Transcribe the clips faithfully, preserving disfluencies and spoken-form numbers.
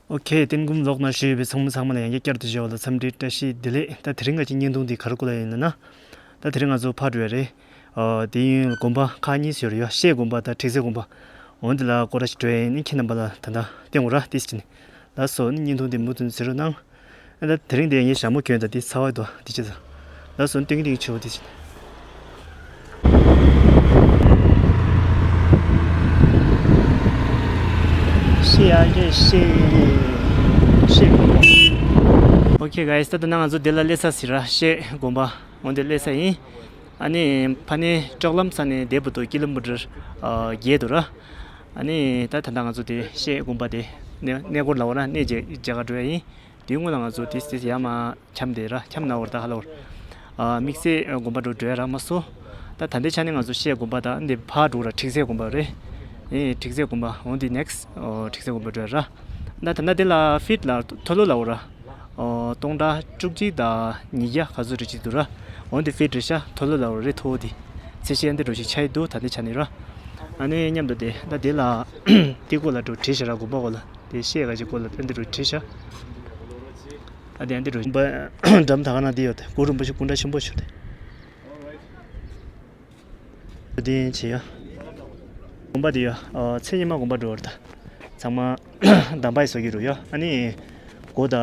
ཨོ་ཁེ། རྟེན་སྒོམ་ལོགས་ན་བཞུགས་པའི་ཚོགས་མི་ཚང་མ་ལ་ཡང་བསྐྱར་དུ་མཇལ་བ་ལ་འཚམས་འདྲི་བཀྲ་ཤིས་བདེ་ལེགས། ད་དེ་རིང་ང་ཅིག་བརྙན་ཐུང་འདི་ག་རེ་སྐོར་ལ་ཡིན་ལབ་ན། ད་དེ་རིང་ང་ཚོ་ཕར་འགྲོ་ཡ་རེད། ཨ་དེ་ཡིན་དགོན་པ་ཁག་གཉིས་ཡོད་རེད་ཡ། བཤད་དགོན་པ་དང་ཁྲིག་སེ་དགོན་པ། འོ་འདི་ལ་སྐོར་ར་ཞིག་འགྲོ་ཡ་ཡིན། ཁྱེད་རྣམ་པ་ལ་ད་ལྟ་སྟོན་དགོས་ར་ཏིས་ཅི་ནི། ལགས་སོ། ནི་བརྙན་ཐུང་འདི་མུ་མཐུད་གཟིགས་རོགས་གནང་། ཨ་ད་དེ་རིང་འདི་ངའི་ཞྭ་མོ་གྱོན་ད་འདི་ཚ་བ་དོ་འདི་ཅི་ཚ། ལགས་སོ། ཏིང་ཏིང་ཆེ་བ་འདི་ཅི། ཤི་ཡ་གི་ཤི་ཤི། ཨོ་ཁེ་གྷའི་སི། ད་ད་ན་ང་ཚོ་འདི་ལ་སླེབས་ས་ཟེར་ར། བཤད་དགོན་པ་འོ་འདི་སླེབས་ས་ཡིན། ཨ་ནི་ཕ་ནི་ལྕོག་ལམ་ས་ནས་འདས་པོ་དོ་ཀི་ལོ་མི་ཊར་བརྒྱད་འདུག་ར། ཨ་ནི་ད་ད་ད་ང་ཚོ་དེ་བཤད་དགོན་པ་དེ་གནས་གནས་སྐོར་ལ་འོ་ར་གནས་མཇལ་མཇལ་ག་འགྲོ་ཡ་ཡིན། དེའི་སྔོན་ལ་ང་ཚོ་ཏིས་ཏིས་ཡར་མར་འཁྱམས་བསྡད་ར། འཁྱམས་ན་འོར་ད་ཧ་ལ་འོར། ཨ་དམིགས་བསལ་དགོན་པ་འགྲོ་འགྲོ་ཡ་རག་མ་སོང་། ད་ད་ལྟའི་ཆ་ནས་ང་ཚོ་བཤད་དགོན་པ་དང་འདི་ཕར་འགྲོ་ར་ཁྲིག་སེ་དགོན་པ་རེད། ཨེ་ཁྲིག་སེ་དགོན་པ། འོ་འདི་ནེག་སི་ཨོ་ཁྲིག་སེ་དགོན་པ་འགྲོ་ཡ་ར། ད་ད་ལྟ་འདི་ལ་ཕིཊ་ལ་མཐོ་ལོ་ལ་འོ་ར། ཨོ་སྟོང་ཕྲག་བཅུ་གཅིག་དང་ཉིས་བརྒྱ་ག་ཚོད་རེ་གཅིག་འདུག་ར། འོ་འདི་ཕིཊ་རེད་ཤག་མཐོ་ལོ་ལ་འོ་རེད། མཐོ་བོ་འདི་ཚད་གཞི་འདི་འགྲོ་ཞིག་ཆགས་ཡི་འདུག་ད་ལྟའི་ཆ་ནས་ར། ཨ་ནི་མཉམ་དུ་དེ་ད་དེ་ལ་དེ་སྐོར་ལ་འགྲོ་བྲིས་ཤག་ར། དགོན་པ་སྐོར་ལ་དེ་བཤད་ག་ཅིག་སྐོར་ལ་ཕན་འདི་རུ་བྲིས་ཤག་ཨ་དེ་ཨ་འདི་རུ་འགྲམ་ད་ག་ན་དེ་ཡོད་དེ། གུ་རུ་རིན་པོ་ཆེ་སྐུ་འདྲ་ཆེན་པོ་ཞིག་དེ། དེ་བྱེད་ཡ། དགོན་པ་དེ་ཡ། ཨ་ཚེ་ཉི་མ་དགོན་པ་འགྲོ་བར་ད། ཚང་མ་དམ་པ་ཡི་བཟོ་གི་རུ་ཡ། ཨ་ནི་སྒོ་ད།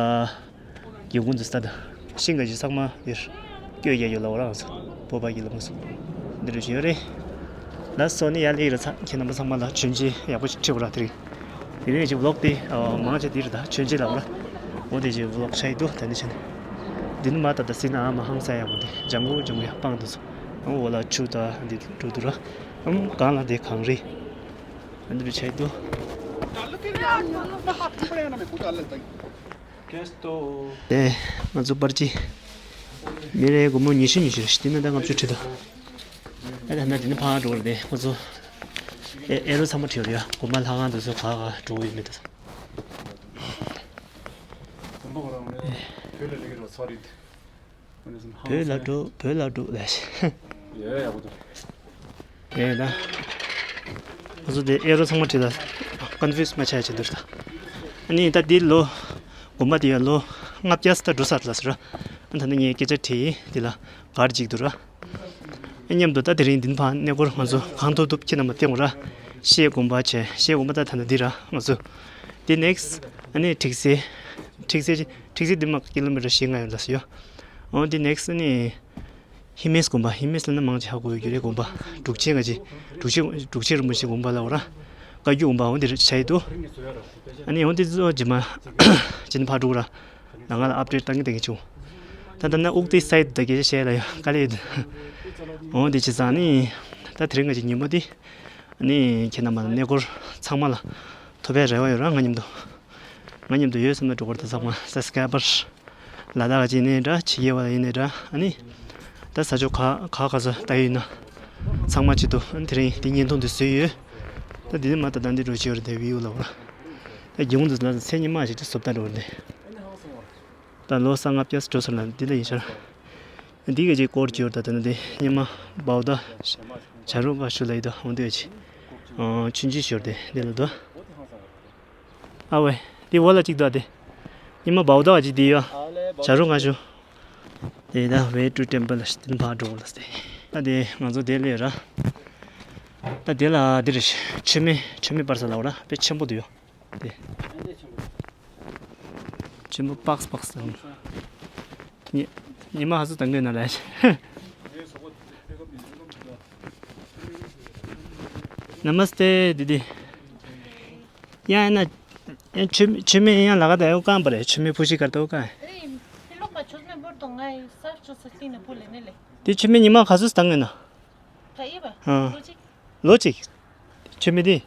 སྒེའུ་ཁུང་དུ་ས་དང་ཤིང་ག་ཅི་ཚང་མ་ཡོད། སྐྱོད་རྒྱག་ཡོད་ལ་འོ་རང་ཚོ་བོད་པ་གི་ལ་མོ་སོ། འདི་རུ་ཞིག་ཡོད་རེད། ལགས་སོ། ནི་ཡར་སླེབས་ར་ཚ། ཁྱེད་རྣམ་པ་ཚང་མ་ལ་མཆོད་མཇལ་ཡག་པོ་ཞིག་ཁྲིད་དགོས་ར། དེ་རིང་དེ་རིང་ཅིག་ཝི་ལོག་དེ་མང་ཆེ་དེ་རེད་ད། མཆོད་མཇལ་ལ་འོ་ར། འོ་དེ་ཅིག་ཝི་ལོག་ཆགས་ཡི་འདུག་ད་ནི་ཆ་ནས་འདི་ནི་མ་ད་ད་སྲིད་ན་ཨ་མ་ཧང་སང་ཡག་པོ་འདི་ལྗང་གུ་ལྗང་གུ་ཡག་སྤང་འདུག་སོ། འོ་ལ་ཆུ་ད་འདི་འགྲོ་འདུག་ར། ཨམ་གང་ལ་དེ་གང་རེད། ཨ་འདི་རུ་ཆགས་ཡི་འདུག་དེ་ང་ཚོ་པར་ཅི་མི་རེ་སྒོར་མོ་ཉི་ཤུ་ཉི་ཤུ་རེད། དེ་ནས་ད་ལྔ་བཅུ་ཁྲི་དང་། ཨ་ད་ན་དེ་ནི་ཕར་འགྲོ་རེད། ཁོ་ཚོ་ཨེ་ཨེ་རོ་ཚང་མ་ཁྲིད་རེད་ཡ། དགོན་པ་ལྷ་ཁང་དེ་ཚོ་ག་ག་འགྲོ་གི་ཡོད་མེད་དེ་ཚོ། བོད་ལ་འགྲོ་བོད་ལ་འགྲོ་ལས། ཡོད་ཡག་པོ་འདུག་ཡོད་ད། ང་ཚོ་དེ་ཨེ་རོ་ཚང་མ་བྲིས་ལ་ཀོན་ཕིའུ་སི་མ་ཆགས་ཡ་ཆེད་དུ་རེད་ད། ཨ་ནི་ད་འདི་ལོ་དགོན་པ་འདི་ཡ་ལོ་ལྔ་བརྒྱ་ཙམ་འགྲོ་ས་རེད་ལ་ཟེར་ར། ཨ་ད་ནི་ངས་སྐད་ཆ་དྲིས་འདི་ལ་གར་གཅིག་འདུག་ར། ཨ་མཉམ་དུ་ད་དེ་རིང་འདི་ཕར་གནས་སྐོར་ང་ཚོ་གང་ཐུབ་ཐུབ་ཁྱེད་རྣམས་ལ་བསྟན་དགོས་ར། བཤད་དགོན་པ་བྱས། བཤད་དགོན་པ་ད་ད་ནི་འདི་ར་ང་ཚོ། འདི་ནེག་སི་ཨ་ནི་ཁྲིག་སེ། ཁྲིག་སེ་ཁྲིག་སེ་འདི་མ་ཀི་ལོ་མི་ཊར་བཞི་ལྔ་ཡོད་ལ་ཟེར་ཡོད། འོ་འདི་ནེག་སི་ཨ་ནི། ཧི་མེས་དགོན་པ། ཧི་མེས་ལ་ནི་མང་ཆེ་ཧ་གོ་ཡོད་རྒྱུ་རེད། དགོན་པ་དྲུག་ཅུ་ང་ཅི་དྲུག་ཅུ་དྲུག་ཅུ་རིན་པོ་ཆེ་དགོན་པ་ལ་འོ་ར། བཀའ་བརྒྱུད་དགོན་པ་འོ་འདི་རེད་ཆགས་ཡི་འདུག་ཨ་ནི་འོ་འདི་ཚོ་ཇི་མ་ཇི་ནི་ཕར་འགྲོ་ར། ནང་ང་ལ་ཨབ་ཌེཊ་བཏང་གི་བཏང་གི་བྱུང་། ད་ད་ན་ཨུག་ཏི་སའིཌ་ད་སྐད་ཆ་བཤད་ལ་ཡ་དཀའ་ལས་ཡོད། འོ་འདི་བྱས་ཙང་ནི་ད་དེ་རིང་ང་ཅི་ཉིན་མོ་འདི་ཨ་ནི་ཁྱེད་རྣམ་པ་གནས་སྐོར་ཚང་མ་ལ་ཐོབ་པའི་རེ་བ་ཡོད་ར། ང་མཉམ་དུ་ང་མཉམ་དུ་ཡོད་བསམ་ན་འགྲོ་དགོས་རེད་ད། ཚང་མ་སབ་སི་ཀ་རའི་བར། ལ་དྭགས་ཅིག་ཡིན་ནའི་འདྲ། ཕྱི་རྒྱལ་བ་ཡིན་ནའི་འདྲ། ཨ་ནི་ད་ས་ཕྱོགས་ག་ག་ག་ས་ལྟ་ཡི་ཡོད་ན་ཚང་མ་ཆེད་དུ་ཨ་ནི་དེ་རིང་འདི་བརྙན་ཐུང་འདི་བཟོས་ཡོད། ད་འདི་ནི་མ་ད་ད་འདི་འགྲོ་ཅི་ཡོད་རེད་དེ་བིའུ་ལ་འོ་ར། ད་རྒྱུན་དུ་ལ་ཚེ་ཉི་མ་ཞིག་ཏུ་བཟོ་ལྟ་འགྲོ་རེད། ད་ལོ་གསང་སྔ་བརྒྱ་འགྲོ་སོང་ལ་འདི་ལ་ཡིན་ཤར། འདི་ག་ཅིག་སྐོར་གྱུར་ད་ད་ནི་འདི་ཉི་མ་བའུ་ད་བྱ་རུང་ག་ཤུ་ལ་ཡི་ད་འོང་དུས་ཅི། ཆུན་ཆི་ཤོར་དེ་འདི་ལ་ད། ཨ་ཝེ། དེ་འོ་ལ་གཅིག་འདུག་ཨ་དེ། ཉི་མ་བའུ་ད་གཅིག་དེ་ཡོད། བྱ་རུང་ང་ཞུ། དེ་ད་ཝེ་ཊུ་ཊེམ་པལ་ལ་དེ་ཕར་འགྲོ་ལ་སྟེ། ད་དེ་ང་ཚོ་དེ་ལས་ར། ད་དེ་ལ་དེ་རེད། མཆོད་མེ་མཆོད་མེ་སྤར་ས་ལ་འོ་ར་དཔེ་ཆེན་པོ་དེ་ཡོད། དེ། ཆེན་པོ་པགས་པགས་དང་། ཉི་ཉི་མ་ཧ་སུ་དང་གོས་ན་ལ། नमस्ते दीदी। यहाँ है ना, यहाँ छुमी, छुमी यहाँ लगा था, वो कहाँ पर है? छुमी फूसी करता वो कहाँ है? अरे, ये लोग का छुमी बोर्ड तो गाय साफ जो सस्ती ने बोले ने ले। ती छुमी निमा खासुस तंग ना। था ये बा? हाँ। वो जी। ལོ་གཅིག་ཆུ་མིག་འདི།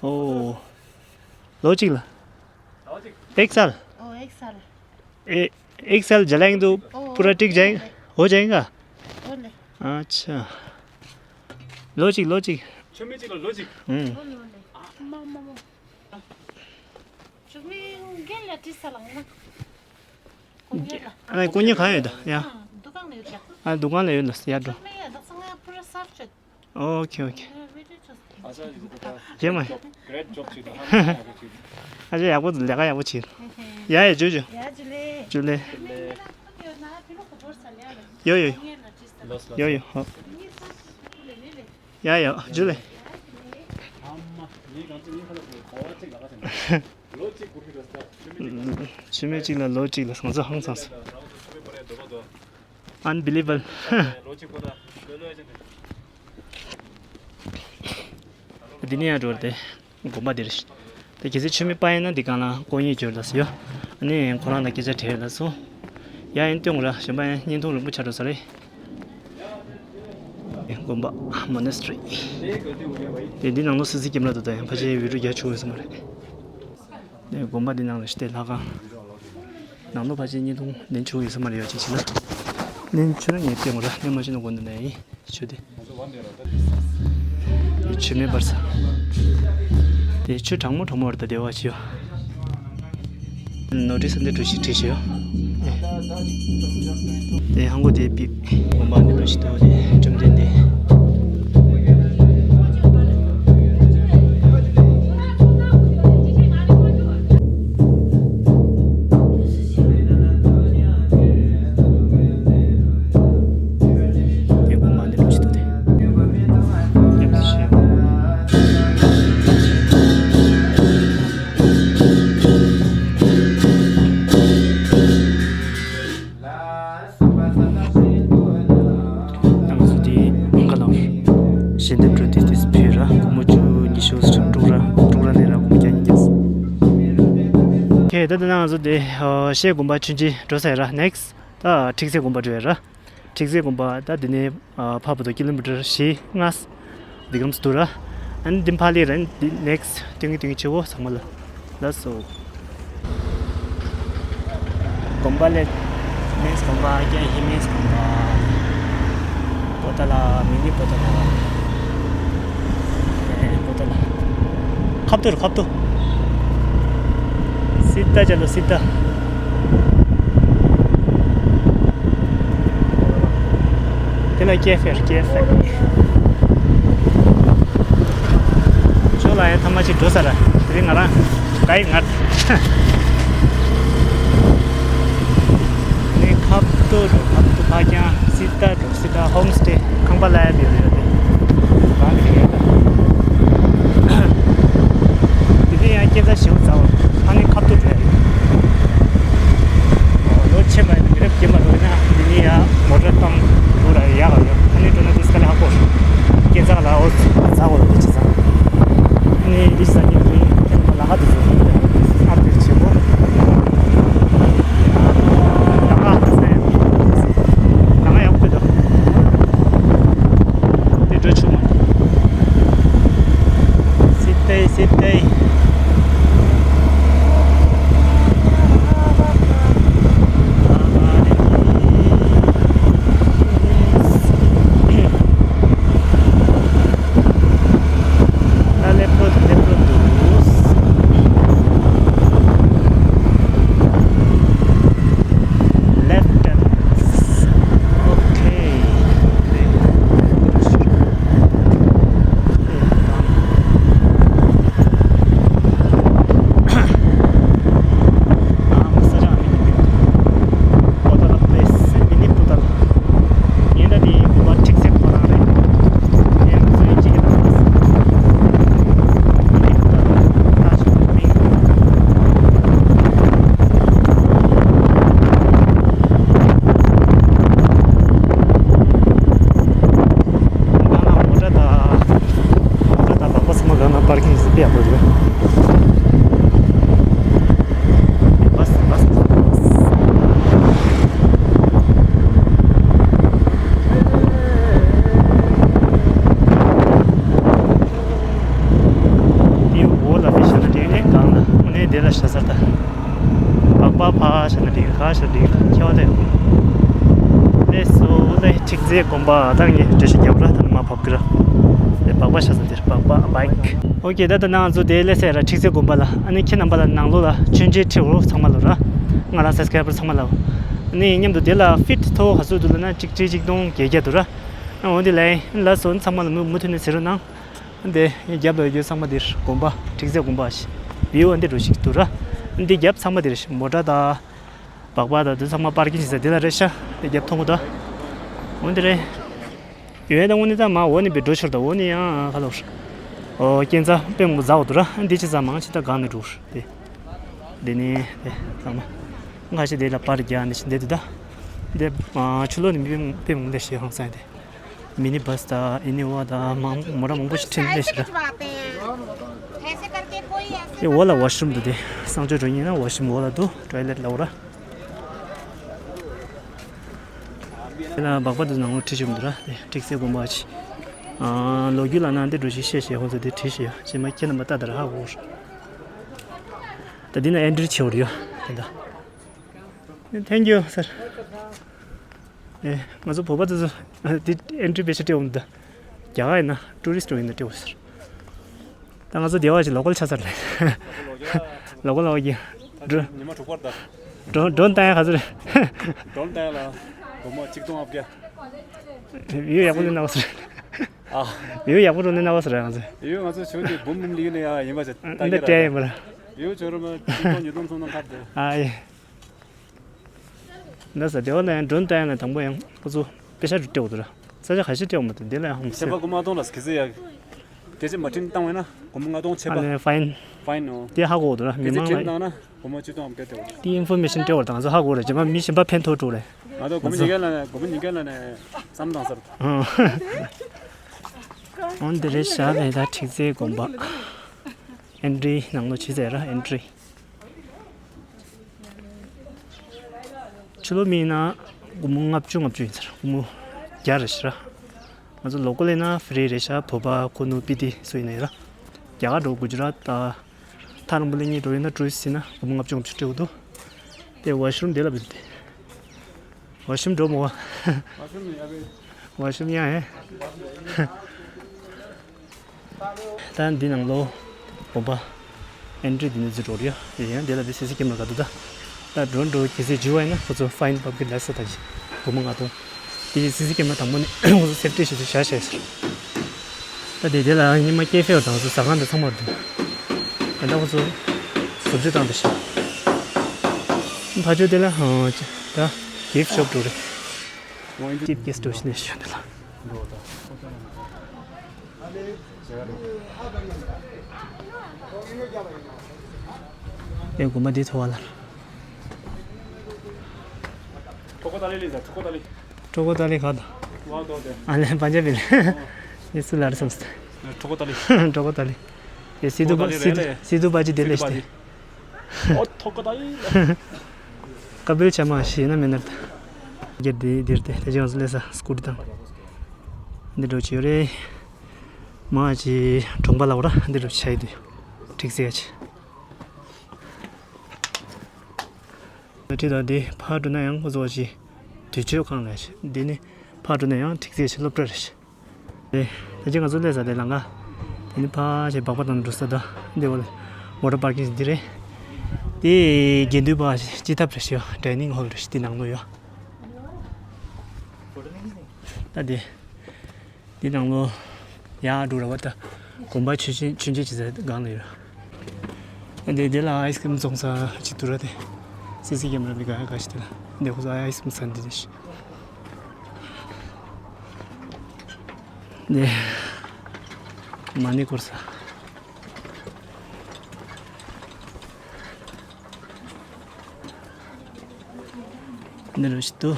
ཨོ། ལོ་གཅིག་ལ། एक साल। ཨོ། एक साल། ए, एक साल जलाएंगे तो पूरा टिक जाएगा, हो जाएगा? ཨོ་ལེ། अच्छा। ལོ་གཅིག་ལོ་གཅིག་ཆུ་མིག་གཅིག་ལ་ལོ་གཅིག་ཨོ་ལེ་ཨོ་ལེ། མ་མ་མ། ཆུ་མིག་རྒན་ལ་དྲིས་ས་ལ་ང་། ཨ་ནི་ཀུ་ཉི་གང་ཡོད་ད་ཡ། ཨ་འདུ་ཁང་ལ་ཡོད་ལ་ཡར་འགྲོ། ཨོ་ཁེ་ཨོ་ཁེ། རྒྱན་མ། Great job ཞིག་འདུག་ཨ་ཅེ་ཡག་པོ་འདུག་ལས་ཀ་ཡག་པོ་བྱེད། ཡ་ཡ་ཇུ་ཇུ། ཇུ་ལེ། ཇུ་ལེ། ཡོ་ཡོ། ཡོ་ཡོ། ཧོ། ཡ་ཡ་ཇུ་ལེ། ཆུ་མེད་གཅིག་ལ་ལོ་གཅིག་ལ་ང་ཚོ་ཧང་སངས་སོང་། Unbelievable། འདི་ནས་ཡར་འགྲོ་རེད་དེ། དགོན་པ་འདིར། དེ་གལ་སྲིད་ཆུ་མེད་པ་ཡིན་ན་འདི་སྒང་ལ་སྐོར་གཡེང་བྱོས་ལ་སོ་ཡོ། ཨ་ནི་ཁོ་རང་ལ་སྐད་ཆ་དྲིས་ལ་སོ། ཡ་ཡིན་སྟོན་ར་གཞན་པ་ཡང་བརྙན་ཐུང་རིང་པོ་ཆགས་འགྲོ་ས་རེད། དགོན་པ་Monastery། དེ་འདི་ནང་ལོ་སི་སི་ཀེམ་ར་དུ་ད་ཡང་ཕལ་ཆེར་བི་ཌིའོ་རྒྱག་ཆོག་ཡོད་ས་མ་རེད། དེ་དགོན་པ་འདི་ནང་ལ་ཤི་བལྟས་ལྷ་ཁང་། ནང་ལོ་ཕལ་ཆེར་བརྙན་ཐུང་ལེན་ཆོག་ཡོད་ས་མ་རེད་ཡོད་ཅིག་བྱས་ན། ལེན་ཆོག་ན་ངས་སྟོན་ར་ལེན་མ་ཆོག་ན་དགོན་དུ་ནས་ཡིན། ཆུ་དེ། ཆུ་མེད་པར་ས། དེ་ཆུ་གྲང་མོ་གྲང་མོ་བར་དུ་བདེ་བ་ཆེ་བ། ནོ་ཊིས་འདི་འགྲོ་ཞིག་བྲིས་ཤེས་ཡོ། དེ་ཧང་གོ་དེ་པིག་དགོན་པ་འདི་འགྲོ་ཞིག་ཏུ་བྲིས་བྲིས་དེ་འདི། ང་ཚོ་དེ་ག་ལ་ཞལ་འདེབས་འགྲོ་དུས་དུས་ཕུལ་ར་སྒོར་མོ་བཅུ་ཉི་ཤུ་དྲུག་ར་དྲུག་ར་ནས་ར་སྒོར་མོ་བརྒྱ་ཉིས་བརྒྱ། ཁེ་ད་ལྟ་ང་ཚོ་དེ་ཤེལ་དགོན་པ་ཆུན་ཆེན་འགྲོ་ས་ཡ་ར་ནེགས་ད་ཁྲིག་སེ་དགོན་པ་འགྲོ་ཡ་ར། ཁྲིག་སེ་དགོན་པ་ད་དེ་ནས་ཕར་བར་དུ་ཀི་ལོ་མི་ཊར་བཞི་ལྔ་འདི་གམ་སུ་འདུག་ར། ཨ་ནི་འདི་ཕར་ལས་ར་འདི་ནེགས་ཏིང་ཏིང་ཆེ་བོ་ཚང་མ་ལ་ལ་སོ། དགོན་པ་ལས་མེས་དགོན་པ་ཀྱང་ཧི་མེས་དགོན་པ། པོ་ཏ་ལ་མི་ནི་པོ་ཏ་ལ། པོ་ཏ་ལ། ཁབ་ཏུ་རུ་ཁབ་ཏུ། སི་ཏ་ཅ་ལོ་སི་ཏ། དེ་ལ་ཀེ་ཧྥེ་ཀེ་ཧྥེ། ཁྱོད་ལ་ཡང་ཐ་མ་ཅིག་འགྲོ་ས་ར། དེ་རིང་ང་རང་ག་ཡི་ངར། ནི་ཁབ་ཏུ་རུ་ཁབ་ཏུ་ཕ་ཀྱང་སི་ཏ་འགྲོ། སི་ཏ་ཧོམ་སྟེ་ཁང་པ་ལ་ཡ་ཡོད་ཡོད་དེ། རང་གི་རེད། དེ་དེ་ཡང་སྐྱེ་རྩ་ཞེ་པོ་ཚ་བ། ཨ་ནི་ཁ་ཐུག་འགྲོ་ཡ་ཡོད། ལོ་ཆེན་པ་ཡིན་ན་མི་རབས་རྒན་པ་འགྲོ་ཡིན་ན་འདི་ནི་ཡ་མོ་ཊ་བཏང་འགྲོ་ར་ཡག་ག་ཡོད། ཨ་ནི་འགྲོ་ན་དུས་སྐ་ལ་ཧ་གོ། སྐྱེ་རྩ་ལ་འོ་ཚ་བ་ལ་དེ་ཅི་ཚ། ཨ་ནི་འདི་ས་ནི་རིང་ཁྱེད་ལ་ལ་ཧ་དུ་ཚོ་ཨ་དེ་ཆེ་གོ། ལ་ཧ་དུ་ཚོ་ཡ་ལ་ཧ་ཡག་པོ་འདུག་དེ་འགྲོ་ཆུ་མ། Sit there, sit there. Left turn. Okay. ད་ལྟ་མོ་ཊ་དང་མོ་ཊ་དང་སྦག་སྦག་ཚང་མ་སྒང་ན་པར་ཀིང་ཟིན་པའི་ཡག་པོ་རེད། བྷ་སི་བྷ་སི་བྷ་སི། དེའི་འོག་ལ་དེ་བཞག་ན་འགྲིག་ནས་སྒང་ལ་དངོས་གནས་དེ་ལ་བཞག་ས་ད། སྦག་སྦག་ཕར་བཞག་ན་འགྲིག་ག་བཞག་འགྲིག་ཁྱད་པར་དེ་ཡོད། ལགས་སོ་ལགས། ཁྲིག་རྩེ་དགོན་པ་ད་ངས་འགྲེལ་བཤད་རྒྱབ་ར་ད་མ་བབ་གི་ར། དེ་སྦག་སྦག་བཞག་ས་དེར་སྦག་སྦག་བྷའིཀ། ཨོ་ཀེ་ད་ད་ནང་ང་ཚོ་དེ་ལས་སེ་ར་ཁྲིག་རྩེ་དགོན་པ་ལ་ཨ་ནི་ཁྱེད་རྣམ་པ་ལ་ནང་ལོགས་ལ་མཆོད་མཇལ་ཁྲིད་འོ་ཚང་མ་ལ་ར། ང་རང་སབ་སི་ཀ་རའི་བར་ཚང་མ་ལ། ཨ་ནི་མཉམ་དུ་དེ་ལ་ཕིཊ་མཐོ་བོ་ག་ཚོད་འདུག་ལབ་ན་གཅིག་ཁྲི་གཅིག་སྟོང་བརྒྱད་བརྒྱ་འདུག་ར། ཨ་འོ་དེ་ལ་ཡིན་ལགས་སོ་ཚང་མ་ལ་མུ་མུ་མཐུད་ནས་གཟིགས་རོགས་གནང་། འདི་རྒྱབ་ལ་ཡོད་ཚང་མ་འདིར་དགོན་པ་ཁྲིག་རྩེ་དགོན་པ་ཞིག་བིའུ་འདི་འདྲ་ཞིག་འདུག་ར། འདི་རྒྱབ་ཚང་མ་འདིར་མོ་ཊ་དང་། སྦག་སྦག་དང་འདི་ཚང་མ་པར་ཀིང་བྱེད་ས་འདི་ལ་རེད་ཤག་འདི་རྒྱབ་མཐོང་གི་འདུག་འོ་འདི་རེད། ཡོད་ད་དངོས་གནས་ད་མ་འོ་ནི་བི་འགྲོ་ཆོར་ད་འོ་ནི་ཡང་ཁ་ལོར། ཨོ་རྐྱེན་རྩ་དཔེ་མོ་ཟ་འོ་འདུག་ར། འདི་ཅི་ཟ་མང་ཆེ་ད་གང་ནས་འགྲོ་རེད། འདི་ནི་འདི་ཚང་མ་ཁ་ཤས་འདི་ལ་པར་རྒྱག་ནི་ཞིག་འདི་འདུག་ད། འདི་ཆུ་ལོག་ནི་མི་དཔེ་མོ་འདི་ཞེ་ཧང་སང་འདི། མི་ནི་བྷ་སི་དང་ཨི་ནི་ཝ་དང་མང་མོ་ཊ་མང་པོ་ཞིག་ཁྲིད་ནས་ཞིག་ར། དེ་འོག་ལ་ཝ་ཤི་རུམ་འདུག་དེ་གསང་སྤྱོད་འགྲོ་ཉེན་ན་ཝ་ཤི་རུམ་འོག་ལ་འདུག་ཊོའི་ལེཊ་ལ་འོ་ར། དེ་ལ་སྦག་སྦག་འདུག་ནང་ལོགས་ཁྲིད་ཞུགས་འདུག་ར། དེ་ཁྲིག་རྩེ་དགོན་པ་ཆེ། ལོ་རྒྱུས་ལ་ན་འདི་འགྲོ་ཞིག་བཤད་བཤད་ཧོན་ཚོ་དེ་བྲིས་ཤིག་ཡ་ཞེ་མ་ཁྱེད་རྣམ་པ་ལྟ་དར་ཧ་གོ། ད་འདི་ན་ཨེན་ཊི་རི་བྱེད་འོ་རེད་ཡ་དེ་འདྲ། Thank you, sir. ཨེ། ང་ཚོ་བོད་པ་དེ་ཚོ་འདི་ཨེན་ཊི་རི་པེ་ཤ་སྤྲད་འོང་འདི། རྒྱ་གར་ཡིན་ན་ཊུ་རི་སི་ཊི་ཡིན་ན་སྤྲད་འོང་ཟེར། ད་ང་ཚོ་སྡེ་བ་ཞིག་ལོ་ཀལ་ཆགས་ཚར་རེད། ལོ་ཀལ་ལོ་ཀལ་གི། ཌོ་ཉི་མ་དྲུག་པར་ད། ཌོ་ཌོན་བཏང་ཡ་ག་ཚོད་རེད། ཌོན་བཏང་ཡ་ལ་སྒོར་མོ་ཆིག་སྟོང་ལྔ་བརྒྱ། ཡོད་ཡག་པོ་ལེན་ན་བ་ཟེར། ཨ། ཡོད་ཡག་པོ་རུ་ལེན་ན་བ་ཟེར་ང་ཚོ། ཡོད་ང་ཚོ་ཆུང་དུས་འབུམ་འབུམ་ལི་ཡོད་ནས་ཡ་ཡིན་པ་ཅི་ད་འདི་སྤྲད་ཡིན་པ་ར། ཡོད་ཆོ་རུ་མ་ཆིག་སྟོང་ཉིས་སྟོང་སོང་ན་ཁ་བརྡ། ཨ་ཡེ། འདི་ས་སྡེ་བ་ལ་ཡང་ཌོན་བཏང་ཡ་ན་དང་པོ་ཡང་ཁོ་ཚོ་པེ་ཤ་རུ་སྤྲད་འོ་དུ་ར། ས་ཆ་ག་ཤེད་སྤྲད་འོ་མ་དུ་འདི་ལ་ཡང་ཧམ་ཚེ་སེ། པ་ཀུ་མ་གཏོང་ལ་སྐི་ཚེ་ཡ། སྐད་ཆ་མ་ཁྲིམས་བཏང་བས་ན་སྒོར་མོ་ལྔ་སྟོང་ཆད་པ། ཨ་ནི་ཕ་ཡིན། ཕ་ཡིན་ནོ། དེ་ཧ་གོ་འོ་དུ་ར་མི་སྐད་ཆ་མང་ཁྲིམས་ལ། བཏང་ན་སྒོར་མོ་བཅུ་སྟོང་བརྒལ་ཏེ་འོ། དེ་ཨིན་ཕོར་མེ་ཤིན་སྤྲད་འོ་དང་ཚོ་ཧ་གོ་ར་རྗེས་མ་མི་གཞན་པ་ཕན་ཐོགས་འགྲོ་རེད། ང་ཚོ་སྒོར་མོ་ཉིས་བརྒྱ་ལ་ནས་སྒོར་མོ་ཉིས་བརྒྱ་ལ་ནས་བསམ་བཏང་ས་རེད། འོན་ཏེ་རེད་ཤག་ལས་ད་ཁྲིག་རྩེའི་དགོན་པ། ཨེན་ཊི་རི་ནང་ལོ་ཆི་ཟེར་ར་ཨེན་ཊི་རི། ཕྱི་ལོགས་མི་ཡིན་ན་སྒོར་མོ་ལྔ་བཅུ་ལྔ་བཅུ་ཡིན་ཟེར། སྒོར་མོ་བརྒྱ་རེ་ཞིག་ར། ང་ཚོ་ལོ་ཀལ་ཡིན་ན་ཧྥི་རི་རེད་ཤག་བོད་པ་ཁུ་ནུ་སྤི་ཏི་སུ་ཡིན་ན་ཡིན་ར། རྒྱ་གར་འགྲོ་གུ་ཇི་ར་ཏ། ཐ་རམ་བུ་ལི་གཉིས་འགྲོ་ཡིན་ན་ཊུ་རི་སི་ཊི་ཡིན་ན་སྒོར་མོ་ལྔ་བཅུ་ལྔ་བཅུ་སྤྲད་དགོས་འདུག་དེ་ཝ་ཤི་རུམ་དེ་ལ་བུད་དེ། ཝ་ཤི་རུམ་འགྲོ་མོ་བ། ཝ་ཤི་རུམ་ཡ་ཧེ། ད་འདི་ནང་ལོ། དགོན་པ། ཨེན་ཊི་རི་འདི་ནས་འཛུལ་འགྲོ་རེད་ཡ། ཡང་འདི་ལ་འདི་སི་སི་ཀེམ་ར་ག་འདུག་ད། ད་ཌོན་ཌོན་གལ་སྲིད་འཇུ་བ་ཡིན་ན་ཁོ་ཚོ་ཕ་ཡིན་བབས་ཀྱི་ལ་ས་ད་ཅི། སྒོར་མོ་ལྔ་སྟོང་། དེ་ཡི་སི་སི་ཀེམ་ར་དང་པོ་ནས་ཁོ་ཚོ་སེབ་ཊི་བྱེད་དུ་བཞག་བཞག་ཟེར། ད་དེ་དེ་ལ་ཉི་མ་ཀེ་ཧྥེ་བ་དང་ཚོ་ཟ་ཁང་དང་ཚང་མར་འདུག་ད་ལྟ་ཁོ་ཚོ་བཟོ་བཅོས་བཏང་དུ་ཤག་ཕ་ཆོས་དེ་ལ་ཧང་ད་གིབ་ཤོབ་འགྲོ་རེད། ཅིབ་ཀེ་སི་འགྲོ་ཤི་ནས་ཤོད་འདི་ལ། ཨེ་དགོན་པ་འདི་ཐོ་བ་ལ། ཁྲོ་ཁོ་ཏ་ལི་ལི་ཟ་ཁྲོ་ཁོ་ཏ་ལི། ཁྲོ་ཁོ་ཏ་ལི་ག་ད། ཝ་དོ་དེ། ཨ་ལེ་པན་ཇ་བི་ལ། ཨེ་སུ་ལ་ར་སམ་སྟ། ཁྲོ་ཁོ་ཏ་ལི། ཁྲོ་ཁོ་ཏ་ལི། ཨེ་སི་དུ་པ་སི་དུ་པ་ཇི་དེ་ལེ་སྟེ། ཨོ་ཐོ་ཁོ་ཏ་ལི། ཀ་པིལ་ཆ་མ་ཤེས་ན་མེད་ན་ར་ད། རྒྱ་དེ་དེར་དེ་དེ་ཅང་སུ་ལེ་ས་སྐུ་དྲི་དང་། འདི་འགྲོ་ཆེ་རེད། མ་ཅི་གྲོང་པ་ལ་འོ་ར་འདི་འགྲོ་ཆ་ཡི་དུ། ཁྲིག་སེ་ཡ་ཆེ། ཁྲིད་དང་འདི་ཕར་འགྲོ་ན་ཡང་ཁོ་ཚོ་ཞིག་དུས་ཆོས་ཁང་ལ་ཞིག་འདི་ནི་ཕར་འགྲོ་ན་ཡང་ཁྲིག་སེ་ཞིག་སློབ་གྲྭ་རེད་ཞིག་དེ་ད་ཅི་ང་ཚོ་སླེབས་ས་དེ་ལམ་ཁ། དེ་ནི་ཕར་ཞིག་སྦག་སྦག་དང་འགྲོ་ས་ད་འདི་འོ་ལ་མོ་ཊ་པར་ཀིང་འདི་རེད། དེ་དགེ་འདུན་པ་ཞིག་སྤྱི་ཐབ་རེད་ཞིག་ཊེ་ནིང་ཧོལ་རེད་ཞིག་དེ་ནང་ལོ་ཡོད། ད་དེ། འདི་ནང་ལོ། ཡར་འགྲོ་ར་བ་ད། དགོན་པ་ཆུ་ཆེན་ཆུ་ཆེན་ཅི་ཟེར་སྒང་ལ་ཡོད། འདི་འདི་ལ་ཨའི་སི་ཀི་རིམ་བཙོང་ས་ཅིག་འདུག་ར་དེ། སི་སི་ཀེམ་ར་ལི་ག་ག་ཞིག་དེ་ལ། འདི་ཁོ་ཚོ་ཨའི་སི་ཀི་རིམ་ཟ་འདི་དེ་ཞིག་འདི། མ་ཎི་སྐོར་ས། འདི་རུ་ཞིག་འདུག་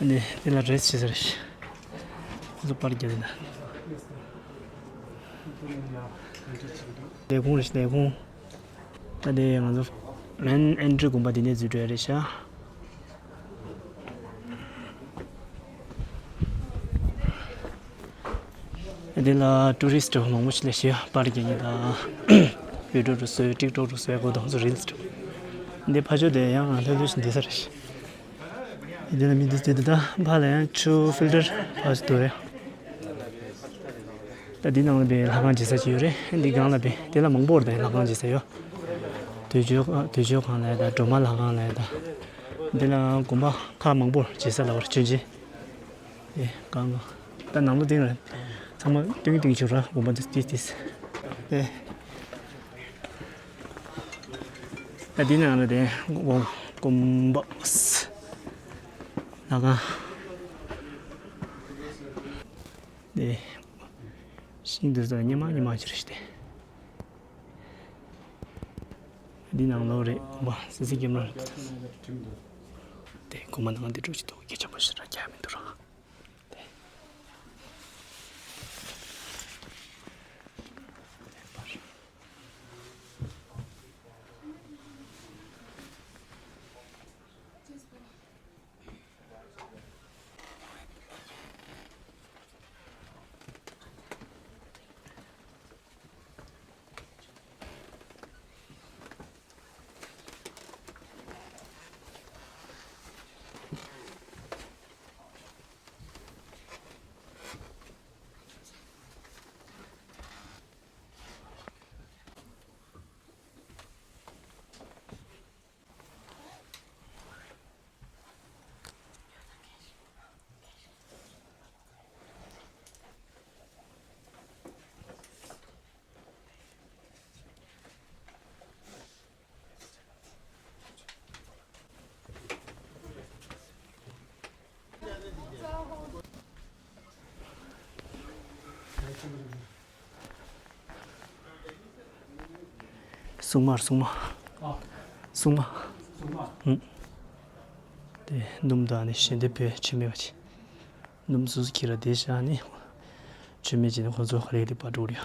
ནི་དེ་ལ་རེས་བྱེད་ཟེར་ཞིག་ཁོ་ཚོ་པར་རྒྱབ་ཡིན་ན། ལས་ཁུངས་རེད་ལས་ཁུངས། ད་དེ་ང་ཚོ་མེན་ཨེན་ཊི་རི་དགོན་པ་དེ་ནས་འཛུལ་འགྲོ་ཡ་རེད་ཤག་འདི་ལ་ཊུ་རི་སི་ཊི་མང་པོ་ཞིག་ལ་ཞེ་པར་རྒྱག་མཁན་དང་། བི་ཌི་ཡོ་རུ་བཟོས་ཊིག་ཊོག་རུ་བཟོས་གོ་དང་སོ་རིལ་སི་འདི་ཕ་ཆོས་དེ་ཡང་ལྷོད་ལྷོད་ཞིག་འདི་ས་རེད། འདི་ལ་མི་འདི་འདི་འདི་ད་ཕ་ལ་ཡང་ཆུ་ཕིལ་ཊར་ཕ་ཞིག་འདུག་རེད། ད་འདི་ནང་ལ་པའི་ལྷ་ཁང་བྱེད་ས་ཅིག་ཡོད་རེད། འདི་སྒང་ལ་པའི་དེ་ལ་མང་པོ་རེད། ད་ལྷ་ཁང་བྱེད་ས་ཡོད། དུས་མཆོད་དུས་མཆོད་ཁང་ལ་ཡ་ད་སྒྲོལ་མ་ལྷ་ཁང་ལ་ཡ་ད། འདི་ལ་དགོན་པ་ཁག་མང་པོ་བྱེད་ས་ལ་བར་ཆོས་རྗེ། དེ་གང་གང་། ད་ནང་ལོགས་སྟེང་ར། ཚང་མ་སྟོན་གྱི་སྟོན་གྱི་བྱུང་ར། དགོན་པ་འདི་འདི་འདི། དེ། ད་འདི་ནང་ལ་དེ་དགོན་དགོན་པ། ལྷ་ཁང་། དེ། ཤིང་འདི་ཚོ་སྙེ་མ་སྙེ་མ་ཅིག་རེད་ཤག་དེ། འདི་ནང་ལོགས་རེད། དགོན་པ་སེ་སེ་སྐྱེམས་ར་རེད། དེ་དགོན་པ་ནང་འདི་འགྲོ་ཅི་འདུག་སྐད་ཆ་པོ་ཞིག་ར་རྒྱག་མི་འདུག་ར། དེ། སྲུང་མ། སྲུང་མ། སྲུང་མ། ཨུ། དེ་ནུབ་དང་ནི་ཞལ་འདེབས་བོད་ཆེན་མེད་པ་ཆེ། ནུབ་སུ་སུ་ཁྱེར་ར་དེ་བཞག་ནི། ཆུ་མེད་ཅེ་ནི་ཁོ་ཚོ་ཧ་ལས་ལས་པ་འགྲོ་རེད།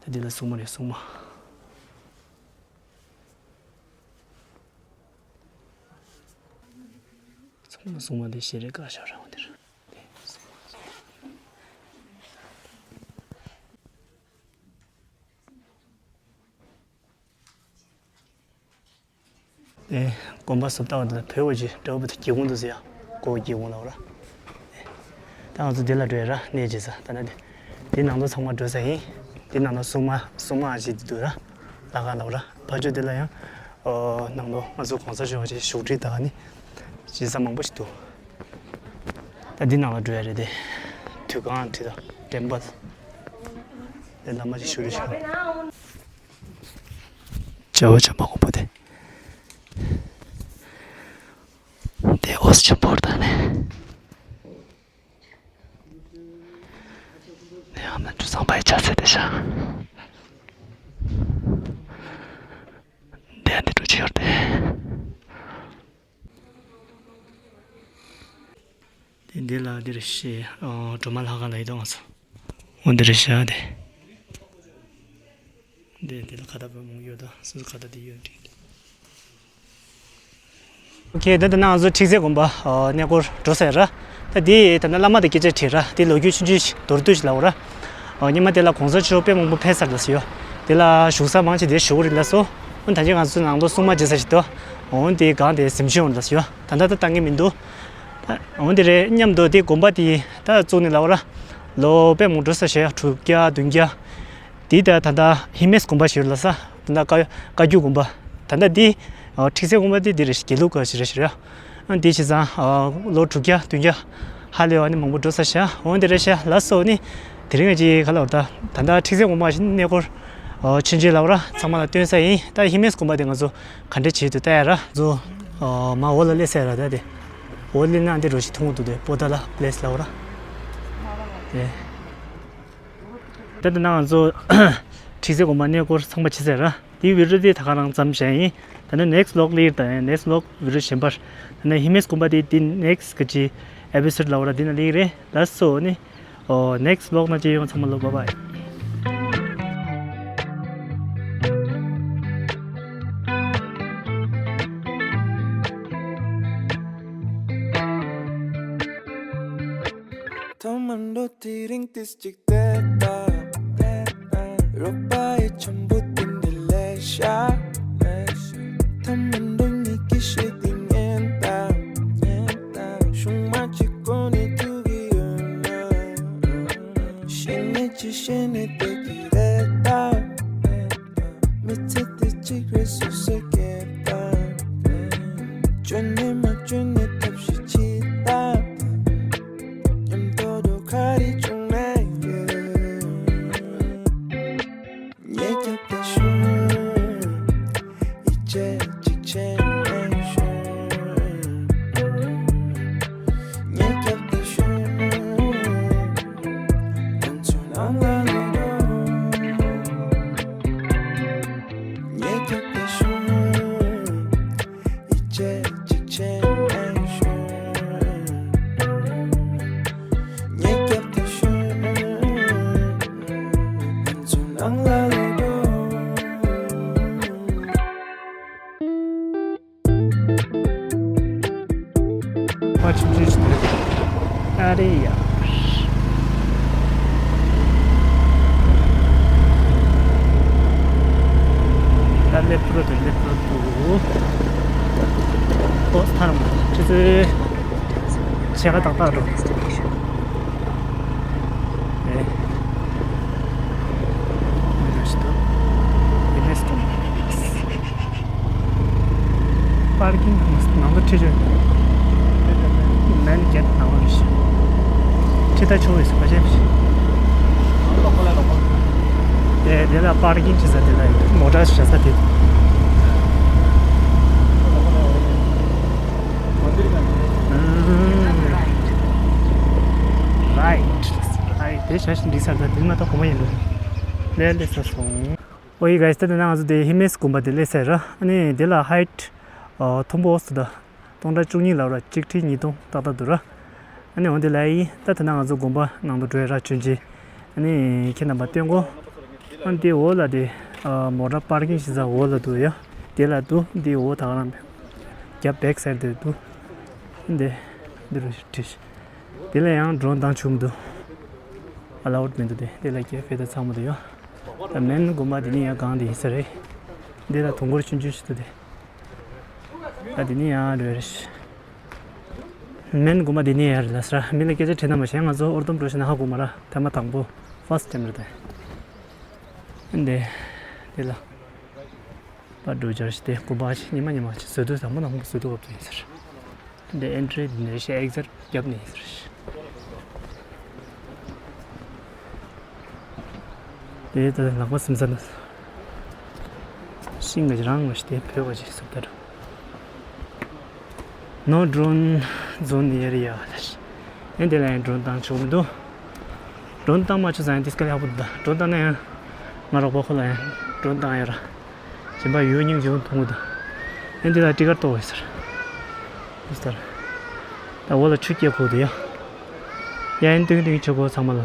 ད་འདི་ལ་སྲུང་མ་རེད། སྲུང་མ། སྲུང་མ། སྲུང་མ་དེ་ཞལ་རས་དཀར་ཤོག་རང་འདིར། ཨེ། དགོན་པ་བཟོ་ལྟ་བ་འདི་ལ་བོད་པ་ཅིག་འདྲ་བོ་དེ་སྒེའུ་ཁུང་འདུག་ཟེར་ཡ། སྒོ་སྒེའུ་ཁུང་ལབ་ར། ད་ང་ཚོ་འདི་ལ་འགྲོ་ཡ་ར། གནས་བྱེད་ས་ད་ན་འདི། འདི་ནང་དུ་ཚང་མ་འགྲོ་ས་ཡིན། འདི་ནང་དུ་སྲུང་མ་སྲུང་མ་ཞིག་འདི་འདུག་ར། ལྷ་ཁང་ལབ་ར། ཕར་ཕྱོགས་འདི་ལ་ཡང་། ཨོ། ནང་དུ་ང་ཚོ་གོང་ས་མཆོག་ཅིག་བཞུགས་ཁྲི་དང་ནི། བྱེད་ས་མང་པོ་ཞིག་འདུག་ད་འདི་ནང་ལ་འགྲོ་ཡ་རེད་དེ། དུས་ཁང་ཁྲི་དང་ཊེམ་པལ། དེ་བླ་མ་ཅིག་བཞུགས་རེད་ཤག་བྱ་བ་བྱ་མ་དགོན་པོ་དེ། དེ་འོ་ཆེན་པོར་ད་ནས། དེ་ཡང་ན་འབྲུ་ཚང་པའི་ཆ་ཚད་དེ་ཤག་དེ་འདི་འགྲོ་ཆེ་ཡོད་དེ། དེ་འདི་ལ་འདིར་ཤེས། ཨོ། སྒྲོལ་མ་ལྷ་ཁང་ལ་ཡོད་དོ་ང་ཚོ། འོ་འདིར་ཤ་དེ། འདི་འདི་ལ་ཁ་བཏགས་པོ་མང་ཡོད་ད། སོ་སོ་ཁ་བཏགས་འདི་ཡོད་འགྲིག་ཨོ་ཁེ། ད་ད་ནང་ང་ཚོ་ཁྲིག་རྩེ་དགོན་པ་གནས་སྐོར་འགྲོ་ས་ཡིན་ར། ད་འདི་ད་ནང་བླ་མ་དང་སྐད་ཆ་དྲིས་ར། འདི་ལོ་རྒྱུས་ཆུང་ཆུང་ཞིག་མདོར་བསྡུས་ཤིག་ལབ་ར། ཨོ། སྔོན་མ་དེ་ལ་གོང་ས་མཆོག་དཔེ་མང་པོ་ཕེབས་ས་རེད་ལབ་ས་ཡོད། དེ་ལ་བཞུགས་ས་མང་ཆེ་དེ་བཞུགས་རེད་ལབ་སོང་། ཨོ། ད་ཅི་ང་ཚོ་ནང་ལོགས་སྲུང་མ་བྱེད་ས་ཞིག་འདུག་ཨོ། དེ་གང་དེ་གཟིམ་ཆུང་ལབ་ས་ཡོད། ད་ལྟ་ད་བཏང་གི་མི་འདུག་འོན་ཏེ་རེད་སྙམ་དུ་དེ་དགོན་པ་དེ་ད་བཙུགས་ནས་ལབ་ར། ལོ་དཔེ་མང་འགྲོ་ས་བྱས་དྲུག་བརྒྱ་བདུན་བརྒྱ། དེ་ད་ད་ལྟ་ཧི་མེས་དགོན་པ་ཞིག་ལ་ས་ད་ལྟ་བཀའ་བཀའ་བརྒྱུད་དགོན་པ། ད་ལྟ་དེ་ཁྲིག་རྩེ་དགོན་པ་དེ་དེ་རེད། དགེ་ལུགས་ཀྱི་ཞིག་རེད་ཞིག་རེད། དེ་བྱས་ཙང་ལོ་དྲུག་བརྒྱ་བདུན་བརྒྱ་ཧ་ལས་པ་ནི་མང་པོ་འགྲོ་ས་བྱས། འོན་ཏེ་རེད་ཤག་ལ་སོ་ནི་དེ་རིང་ཅིག་ག་ལ་བར་ད་ད་ལྟ་ཁྲིག་རྩེ་དགོན་པ་ཞིག་གནས་སྐོར་ཆུང་ཆུང་ལབ་ར་ཚང་མ་ལ་སྟོན་ས་ཡིན། ད་ཧི་མེས་དགོན་པ་དེ་ང་ཚོ་ག་འདྲ་བྱེད་དུ་ལྟ་ཡ་ར། ཚོ། ཨོ། མ་འོ་ལ་སླེབས་ས་ར་ད་དེ། འོ་སླེབས་ན་འདི་རུ་ཞིག་མཐོང་འདུག་དེ་པོ་ཏཱ་ལ་པི་ལེ་སི་ལ་འོ་ར། དེ། ད་ད་ནང་ང་ཚོ་ཁྲིག་རྩེ་དགོན་པ་གནས་སྐོར་ཚང་མ་བྱེད་ས་ར། དེའི་བི་ཌི་ཡོ་དེ་ད་ག་རང་ཙམ་བྱས་ཡིན། ད་ནི་ནེག་སི་ལོག་སླེབས་ད་ཡིན། ནེག་སི་ལོག་བི་ཌི་ཡོ་གཞན་པར། ད་ནི་ཧི་མེས་དགོན་པ་དེ་དེ་ནེག་སི་གི་ཅི་ཨེ་པི་སོ་ཌི་ལ་འོ་ར་དེ་ན་སླེབས་རེད། ལ་སོ་ནི། ཨོ། ནེག་སི་ལོག་ན་ཅི་ཡོང་ཚང་མ་ལོ་བྷའི་བྷའི། ཐོག་མར་འགྲོ་དེ་རིང་ཏིས་གཅིག་བལྟས་ད། རོགས་པ་ཡི་འཆམ་པོ་དེ་འདྲ་ལས་ཤ། ཐོག་མར་འགྲོ་ཉིད་ཀྱི་ཤེས་དེ་ཉན་ད། ཤུང་མ་གཅིག་གོ་ནས་ཐུག་གི་ཡོད་ན། ཤེས་ནས་ཅི་ཤེས་ནས་བསྡད་ཀྱི་རེད་ད། མི་ཚེ་འདི་གཅིག་རེད་སོ་སོས་སྐྱེལ་ད། བཅོས་ནས་མ་བཅོས་ནས་ཐབས་ཤེས་བྱེད་ད། ངས་རྒྱབ་ཏུ་ཞོན། ཡིད་ཆེས་གཅིག་བྱས་ནས་ཞོན། ངས་རྒྱབ་ཏུ་ཞོན། ང་ཚོ་ནང་ལ་ལོག་འགྲོ། པར་ཆུང་ཆུང་ཞིག་འདུག་ཨ་རེ་ཡ། ད་སླེབས་འགྲོ་འདུག་སླེབས་འགྲོ་འདུག་ཨོ་ཐར་མ་ཆུ་ཚོད་ཕྱེད་ཀ་ཏག་ཏག་འགྲོ། ཨེ། མི་འགྲོ་ཞིག་འདུག་ཡིན་ནས་སྟོང་། པར་ཀིང་ནང་དུ་ཁྲིད་ཆོག་མེན་གེད་ནང་ལ་ཞིག་ཁྲིད་ད་ཆོག་ཡོད་ས་ག་ཅེ་ཞིག་དེ་དེ་ལ་པར་ཀིང་བྱེད་ས་དེ་ལ་ཡོད། མོ་ཊ་བཞག་ས་དེ། རའིཊ། རའིཊ། དེ་བྱ་ཞིག་འགྲིག་ས་ད་དེ་མ་གཏོགས་གོ་མ་ཡིན་འགྲོ། ལས་ལས་ས་སོང་། ཨོ་ཡི་ག་ཡི་སྟ་དེ་ན་ང་ཚོ་དེ་ཧི་མེས་དགོན་པ་དེ་སླེབས་ས་ར། ཨ་ནི་དེ་ལ་ཧའིཊ་ཨ་མཐོན་པོ་ཨོ་སུ་ད་སྟོང་ཕྲག་བཅུ་གཉིས་ལབ་ར་གཅིག་ཁྲི་ཉིས་སྟོང་ཏག་ཏག་འདུག་ར། ཨ་ནི་འོ་དེ་ལ་ཡི་ད་དེ་ན་ང་ཚོ་དགོན་པ་ནང་དུ་འགྲོ་ཡ་ར་ཆུན་ཆེ། ཨ་ནི་ཁྱེད་རྣམ་པ་སྟོན་གོ། ཨ་ནི་དེ་འོག་ལ་དེ་ཨ་མོ་ཊ་པར་ཀིང་བྱེད་ས་འོག་ལ་འདུག་ཡ། དེ་ལ་འདུག་དེ་འོག་ད་ག་རང་རྒྱབ་བེག་སའིཌ་དེ་འདུག་འདི་འདི་རུ་བྲིས། དེ་ལ་ཡང་ཌོ་རོན་བཏང་ཆོག་མི་འདུག་ཨ་ལའོཌ་མི་འདུག་དེ་དེ་ལ་ཀེ་ཧྥེ་དང་ཚང་མ་འདུག་ཡ། ད་མེན་དགོན་པ་འདི་ནི་ཡང་གང་དེ་ཡིན་ས་རེད། འདི་ལ་དུང་འཁོར་ཆུང་ཆུང་ཞིག་འདུག་དེ། ད་འདི་ནི་ཡང་རེད་རེད། མེན་དགོན་པ་འདི་ནི་ཡང་རེད་ལ་ས་ར་མི་ལ་སྐད་ཆ་དྲིས་ན་མ་ཤེས། ང་ཚོ་ཨོར་དོམ་འགྲོ་ཤེས་ན་ཧ་གོ་མ་ར་ཐེངས་མ་དང་པོ་ཕར་སི་ཊི་ཊེམ་རེད་དེ། འདི་འདི་ལ། པར་འགྲོ་སྦྱར་ཞིག་སྟེ་དགོན་པ་ཞིག་ཉི་མ་ཉི་མ་ཞིག་བཟོ་དུས་དང་པོ་དང་པོ་བཟོ་དུས་སྐབས་དུ་ཡིན་ཟེར། འདི་ཨེན་ཊི་རི་འདི་ནས་ཤ་ཨེག་ཛིཊ་རྒྱབ་ནས་ཡིན་ཟེར། དེ་ལྟར་ལག་པ་སིམ་ས་ན་ཤིང་གི་རང་ལ་ཞིག་སྟེ་བོད་པ་ཞིག་སུབ་ད་འགྲོ། No drone zone area ལ་ཞིག་ཨེ་འདི་ལ་ཡང་ཌོ་རོན་བཏང་ཆོག་མི་འདུག་ཌོ་རོན་བཏང་མ་ཆོག་ཙང་ཡང་ཏིས་ཀ་ལ་ཡག་པོ་འདུག་ད་ཌོ་རོན་བཏང་ན་ཡང་ང་རོགས་པ་ཁོ་ལ་ཡང་ཌོ་རོན་བཏང་ཡོད་ར། གཞན་པ་ཡོད་སྙིང་རྗེ་པོ་མཐོང་གི་འདུག་ཨེ་འདི་ལ་ཊི་ཀེ་ཊི་གཏོང་དགོས་ཟེར། ཨུ་སྟར། ད་འོག་ལ་ཆུ་སྐྱེལ་དགོས་འདུག་ཡ། ཡ་ཨེ་ཏིང་ཏིང་ཆུ་གོ་ཚང་མ་ལ།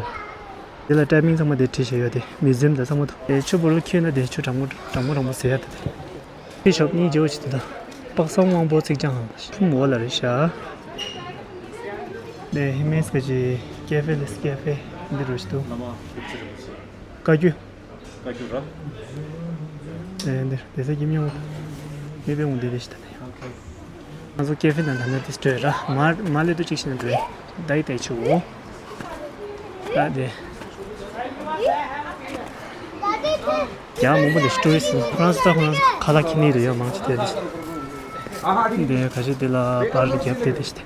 འདི་ལ་ཊའི་མིང་ཚང་མ་དེ་བྲིས་བཞག་ཡོད་དེ་མིའུ་ཛི་ཡམ་དང་ཚང་མ་འདུག་ཨེ་ཆུ་བོ་ལ་འཁྱེར་ན་དེ་ཆུ་གྲང་མོ་གྲང་མོ་གྲང་མོ་ཟེར་ཡ་དེ་དེ། ཁི་ཤོབ་གཉིས་བརྗེ་བོ་ཞིག་འདུག་ད་པག་སང་དབང་པོ་ཚིག་ཅང་ཧང་ཕུམ་འོག་ལ་རེད་ཤག་དེ་ཧི་མེས་ཀ་ཅི་ཀེ་ཧྥེ་ལེ་སི་ཀེ་ཧྥེ་འདི་རུ་ཞིག་འདུག་བཀའ་བརྒྱུད། བཀའ་བརྒྱུད་ར། དེ་འདིར་དེ་ཚོ་ཀྱིས་སྨྱོ། མི་དཔེ་འོང་དེ་དེ་ཞིག་ད་ནི། ང་ཚོ་ཀེ་ཧྥེ་ནང་ད་ནི་དེ་སྤྲོད་ར་མ་མ་ལེ་དུ་གཅིག་ཞིག་ན་འགྲོ་ཡ། ད་ཡི་ད་ཡི་ཆུ་འོ། ད་དེ། རྒྱ་མང་པོ་དེ་ཊུ་རི་སི་ཁོ་རང་ཚོ་ད་ཁོ་རང་ཚོ་ཁ་ལག་ཁྱི་ནི་དུ་ཡ་མང་ཆེ་དེ་དེ་ཞིག་དེ་ཁ་ཤས་དེ་ལ་པར་རྒྱབ་དེ་དེ་ཞིག་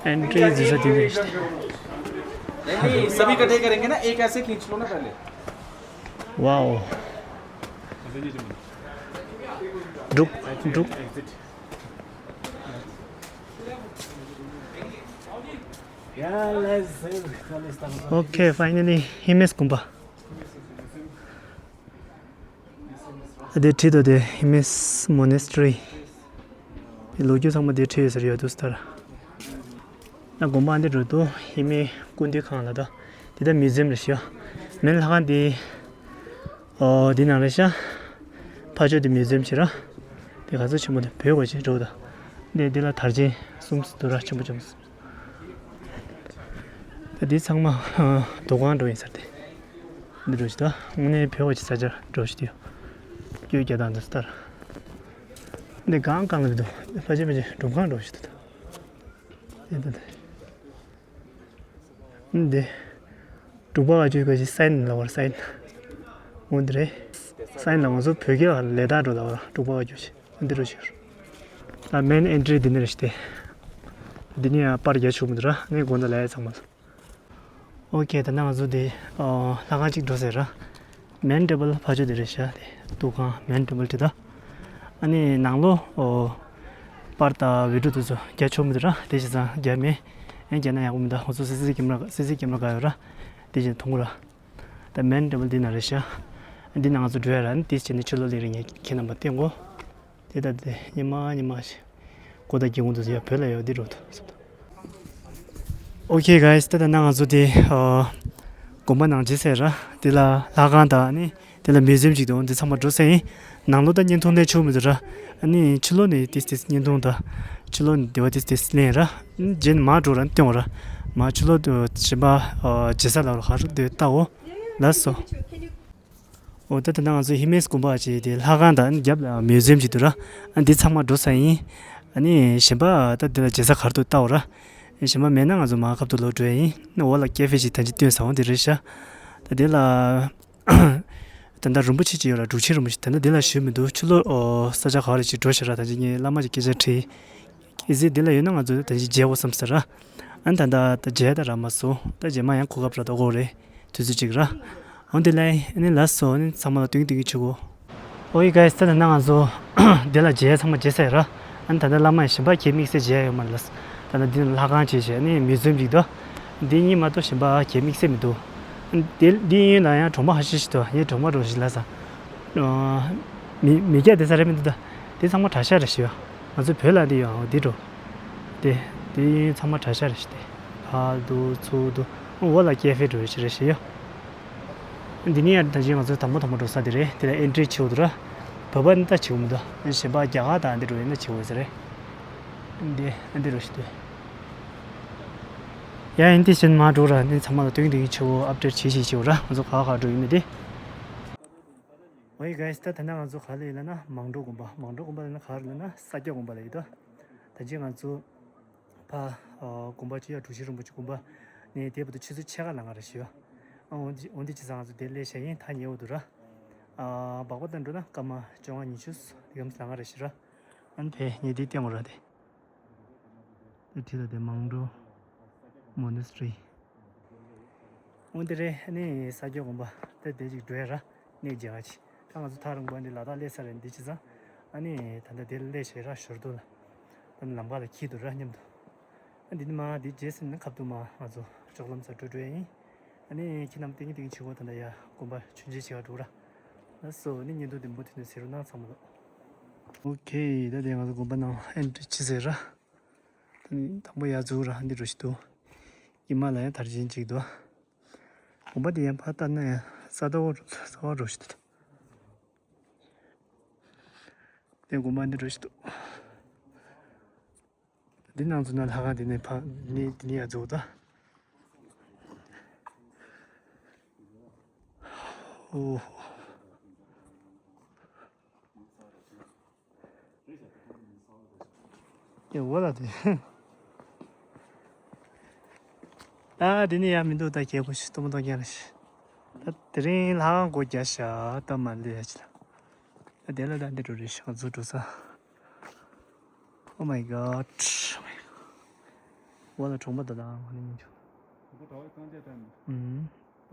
ཨེན་ཊི་རི་འཛུལ་ས་དེ་དེ་ཞིག नहीं, नहीं, सभी इकट्ठे करेंगे ना, एक ऐसे खींच लो ना पहले। Wow. འབྲུག་འབྲུག Okay, finally, ཧི་མེས་དགོན་པ། དེ་བྲིས་འདུག་དེ་ཧི་མེས་མོ་ནེ་སི་ཊི་རི། དེ་ལོ་རྒྱུས་ཚང་མ་དེ་བྲིས་ཡོད་ཟེར་ཡོད་འདུག་ད་ར། ད་དགོན་པ་འདི་འགྲོ་འདུག་ཧི་མེས་སྐུ་མདུན་ཁང་ལ་ད། དེ་ད་མིའུ་ཛི་ཡམ་རེད་ཤག་མེན་ལྷ་ཁང་དེ། ཨོ་དེ་ནང་རེད་ཤག་ཕ་ཆོས་དེ་མིའུ་ཛི་ཡམ་བྱེད་ར། དེ་ག་ཚོད་ཆེན་པོ་དེ་བོད་གོ་ཆེ་འགྲོ་ད། དེ་དེ་ལ་དར་ཆེན་གསུམ་འདུག་ར་ཆེན་པོ་ཆེན་པོ། ད་འདི་ཚང་མ་འདུ་ཁང་འགྲོ་ཡིན་ས་རེད། འདི་འགྲོ་ཞིག་ད་དངོས་གནས་བོད་པ་ཅིག་ས་ཆར་འགྲོ་ཞིག་དུ་སྐྱོད་རྒྱ་དང་འདི་ལྟར། འདི་གང་གང་ལ་འདུག་ཕལ་ཆེར་ཕལ་ཆེར་སྒྲུབ་ཁང་འགྲོ་ཞིག་ད་ད། འདི་ད་འདི། འདི། འབྲུག་པ་བ་ཅོའི་ག་ཞིག་སའིན་ལ་བར་སའིན། འོ་འདི་རེད། སའིན་ལ་ང་ཚོ་བོད་སྐད་ལ་ལས་དག་འགྲོ་ལ་བར་འབྲུག་པ་བ་ཅོ་ཞིག་འདི་རུ་ཞིག་ད་མེན་ཨེན་ཊི་རི་འདི་ནས་རེད་ཤག་སྟེ། འདི་ནས་ཡང་པར་རྒྱག་ཆོག་མི་འདུག་ར་ངས་དགོང་དག་ལ་ཡ་ཚང་མ། ཨོ་ཁེ་ད་ནང་ང་ཚོ་འདི་ཨོ་ལྷ་ཁང་གཅིག་འགྲོ་ཟེར་ར། མེན་ཊེམ་པལ་ཕ་ཆོ་འདི་རེད་ཤག་སྟེ་འདུ་ཁང་མེན་ཊེམ་པལ་དེ་ད། ཨ་ནི་ནང་ལོ་ཨོ་པར་དང་བི་ཌིའོ་དེ་ཚོ་རྒྱག་ཆོག་མི་འདུག་ར་དེ་བྱས་ཙང་རྒྱག་མེད། ཨེ་རྒྱག་ན་ཡག་པོ་མི་འདུག་ང་ཚོ་སི་སི་ཊི་ཝི་ཀེམ་ར་སི་སི་ཊི་ཝི་ཀེམ་ར་ག་ཡོད་ར། དེ་བཞིན་མཐོང་གི་ར། ད་མེན་ཊེ་བལ་འདི་ན་རེད་ཤག་འདི་ན་ང་ཚོ་འགྲོ་ཡ་ར། ཨ་ནི་དེ་བྱས་ནས་ཕྱི་ལོགས་སླེབས་རེད། ངས་ཁྱེད་རྣམ་པ་སྟོན་གོ། དེ་ད་དེ་ཉི་མ་ཉི་མ་ཞིག་སྒོ་དང་སྒེའུ་ཁུང་དུ་ཡ་བོད་ལ་ཡོད་འདི་འགྲོ་ཐུབ་སོང་། Okay guys, ད་ད་ན་ང་ཚོ་དེ་ཨ་དགོན་པ་ནང་མཇལ་ཚར་ར། དེ་ལ་ལྷ་ཁང་དང་ཨ་ནི་དེ་ལ་མིའུ་ཛི་ཡམ་ཅིག་འདུག་འདི་ཚང་མ་འགྲོ་ཚར་ཡིན། ནང་ལོགས་ད་བརྙན་ཐུང་ལེན་ཆོག་མི་འདུག་ར། ཨ་ནི་ཕྱི་ལོགས་ནས་ཏིས་ཏིས་བརྙན་ཐུང་དང་ཕྱི་ལོགས་ནས་དེ་བ་ཏིས་ཏིས་ལེན་ར། རྗེས་ནས་མར་འགྲོ་ར་སྟོན་ར། མར་ཕྱི་ལོགས་དུ་གཞན་པ་ཨ་མཇལ་ས་ལ་ར་ག་རེ་འདུག་ལྟའོ། ལགས་སོ། འོ་ད་ད་ང་ཚོ་ཧི་མེས་དགོན་པ་ཅེས་དེ་ལྷ་ཁང་དང་རྒྱབ་ལ་མིའུ་ཛི་ཡམ་ཅིག་འདུག་ར། ཨ་འདི་ཚང་མ་འགྲོ་ཚར་ཡིན། ཨ་ནི་གཞན་པ་ད་འདི་ལ་མཇལ་ས་ག་རེ་འདུག་ལྟའོ་ར། གཞན་པ་མེད་ན་ང་ཚོ་མར་ཁ་ཐུག་ལོག་འགྲོ་ཡ་ཡིན། འོག་ལ་ཀེ་ཧྥེ་ཅིག་ད་ཅི་སྟོན་ས་འོང་དེ་རེད་ཤག་ད་འདི་ལ་ད་ལྟ་རིན་པོ་ཆེ་ཅིག་ཡོད་ལ། འབྲུག་ཆེན་རིན་པོ་ཆེ། ད་ལྟ་འདི་ལ་བཞུགས་མི་འདུག་ཕྱི་ལོགས་ཨོ་ས་ཆ་ག་རེ་ཅིག་འགྲོ་ཤག་ར། ད་ཅི་ངས་བླ་མ་ཅིག་སྐད་ཆ་དྲིས། གལ་སྲིད་འདི་ལ་ཡོད་ན་ང་ཚོ་ད་ཅི་མཇལ་འོ་བསམ་ས་ར། ཨ་ནི་ད་ལྟ་ད་མཇལ་ད་རག་མ་སོང་། ད་རྗེས་མ་ཡང་གོ་སྐབས་རག་ད་དགོས་རེད། དུས་ཚོད་ཅིག་ར། འོ་འདི་ལ་ཨ་ནི་ལགས་སོ། ཨ་ནི་ཚང་མ་ལ་སྟོན་གི་སྟོན་གི་བྱེད་གོ། ཨོ་ཡི་གཱས། ད་ད་ན་ང་ཚོ་འདི་ལ་མཇལ་ཚང་མ་མཇལ་ཚར་ར། ཨ་ནི་ད་ལྟ་བླ་མ་ཡང་གཞན་པ་གད་དམིགས་བསལ་མཇལ་ཡོད་མ་རེད་ལགས། ད་ལྟ་འདི་ལ་ལྷ་ཁང་བྱས་བྱས་ཨ་ནི་མིའུ་ཛི་ཡམ་ཅིག་འདུག་འདི་གཉིས་མ་གཏོགས་གཞན་པ་གད་དམིགས་བསལ་མི་འདུག་འདི་འདི་གཡས་གཡོན་ལ་ཡང་གྲོང་པ་ཁ་ཤས་ཤིག་འདུག་ངས་གྲོང་པ་འགྲོ་ཞིག་ལ་ས། མི་མི་སྐྱ་དེ་ས་རེད་མི་འདུག་ད་འདི་ཚང་མ་གྲྭ་ཤག་རེད་ཤག་ང་ཚོ་བོད་ལ་འདི་ཡོད་འདི་འགྲོ། དེ་དེ་གཡས་གཡོན་ཚང་མ་གྲྭ་ཤག་རེད་ཤག་དེ་ཕར་འདུག་ཚུར་འདུག་འོག་ལ་ཀེ་ཧྥེ་འགྲོ་ཡ་ཅིག་རེད་ཤག་ཡ། འདི་ནི་ཡང་ད་ཅི་ང་ཚོ་དང་པོ་དང་པོ་འགྲོ་ས་དེ་རེད། དེ་ལ་ཨེན་ཊི་རི་བྱེད་འོ་འདུག་ར། བོད་པ་ནི་ད་བྱེད་འོ་མི་འདུག་གཞན་པ་རྒྱ་གར་དང་འདི་འགྲོ་ཡིན་ན་བྱེད་འོ་ས་རེད། འདི་འདི་འགྲོ་ཞིག་འདུག་ཡ་ཨིན་དེ་བཞིན་མར་འགྲོ་ར། འདི་ཚང་མ་ལ་སྟོན་གི་སྟོན་གི་བྱེད་འོ། ཨབ་ཌེཊ་བྱེད་བྱེད་བྱེད་འོ་ར། ང་ཚོ་ག་ག་འགྲོ་ཡིན་མི་དེ། ཨོ་ཡི་གཱས། ད་ད་ནང་ང་ཚོ་ག་ལ་ཡིན་ལབ་ན་མང་གྲོ་དགོན་པ། མང་གྲོ་དགོན་པ་ལབ་ན་ག་རེ་ལབ་ན་ས་སྐྱ་དགོན་པ་ལ་ཡིན་ད། ད་ཅི་ང་ཚོ་ཕ་ཨ་དགོན་པ་ཅི་ཡ་འབྲུག་ཆེན་རིན་པོ་ཆེ་དགོན་པ་ནས་དེ་བར་དུ་ཆུ་ཚོད་ཕྱེད་ཀ་ལ་ང་རེ་ཞུ་ཡ། ཨ་འོན་ཏེ་འོན་ཏེ་ཅི་ཚང་ང་ཚོ་དེ་སླེབས་བྱས་ཡིན། ད་ཉེ་བོ་འདུག་ར། ཨ་སྦག་སྦག་དང་འགྲོ་ན་སྐར་མ་བཅོ་ལྔ་ཉི་ཤུ་དེ་གམ་ལ་ང་རེ་ཞུ་ར། ཨ་ནི་ཕེ་ངས་དེ་བསྟན་འོ་ར་དེ། དེ་བྲིས་ལ་དེ་མང་གྲོ་མོ་ནེ་སི་ཊི་རི། འོན་ཏེ་རེད། ཨ་ནི་ས་སྐྱ་དགོན་པ་དེ་དེ་ཅིག་འགྲོ་ཡ་ར། གནས་མཇལ་ཁ་ཅིག་ད་ང་ཚོ་ཐག་རིང་པོ་འདི་ལ་དྭགས་སླེབས་ས་རེད་འདི་བྱས་ཙང་། ཨ་ནི་ད་ལྟ་དེ་སླེབས་བྱས་ར་ཞོར་དུ་ལ་ད་ལམ་ཁ་ལ་འཁྱིལ་འདུག་ར་མཉམ་དུ། ཨ་འདི་ནི་མ་འདི་རྗེས་ཟིན་ན་ཁབ་ཏུ་མ་ང་ཚོ་ལྕོག་ལམ་སར་འགྲོ་འགྲོ་ཡ་ཡིན། ཨ་ནི་ཁྱེད་རྣམས་ཏིང་ངེ་ཏིང་ངེ་བྱེད་དགོས། ད་ལྟ་ཡ་དགོན་པ་མཆོད་མཇལ་བྱེད་ག་འགྲོ་ར། ལགས་སོ། ཨ་ནི་བརྙན་ཐུང་འདི་མུ་མཐུད་ནས་གཟིགས་རོགས་གནང་ཚང་མ་ལ། ཨོ་ཁེ། ད་དེ་ང་ཚོ་དགོན་པ་ནང་ཨེན་ཊི་རི་བྱས་ཟེར་ར། དང་པོ་ཡར་འཛུལ་ར་འདི་འགྲོ་ཞིག་འདུག་ཉི་མ་ལ་ཡང་དར་ཆེན་ཅིག་འདུག་དགོན་པ་འདི་ཡང་ཕར་ལྟ་ན་ཡང་ས་རྡོ་ས་བ་འགྲོ་ཞིག་འདུག་དེ་དགོན་པ་འདི་འགྲོ་ཞིག་འདུག་འདི་ནང་འཛུལ་ན་ལྷ་ཁང་འདི་ནས་ཕར་འདི་ནས་འདི་ནས་ཡར་འཛུལ་ད། ཨོ། ཡ་འོ་ལ་དེ། ད་དེ་ནི་ཡ་མི་འདུག་ད་རྒྱལ་པོ་ཞིག་སྟོན་མོ་གཏོང་རྒྱག་ལ་ཞིག་ད་དེ་རིང་ལྷ་ཁང་སྒོ་རྒྱག་ཤག་ད་མ་ལས་ཡ་ཅི་ལ། ད་དེ་ལ་ད་འདི་འགྲོ་རེད་ཤག་འཛུལ་འགྲོ་ས། Oh my god. འོ་ལ་གྲོང་པ་ད་ད་ཨང་ཁོ་ནི་ཉིན་ཆུ། ཨུམ། སྟོན་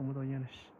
མོ་གཏོང་རྒྱག་ལ་ཞིག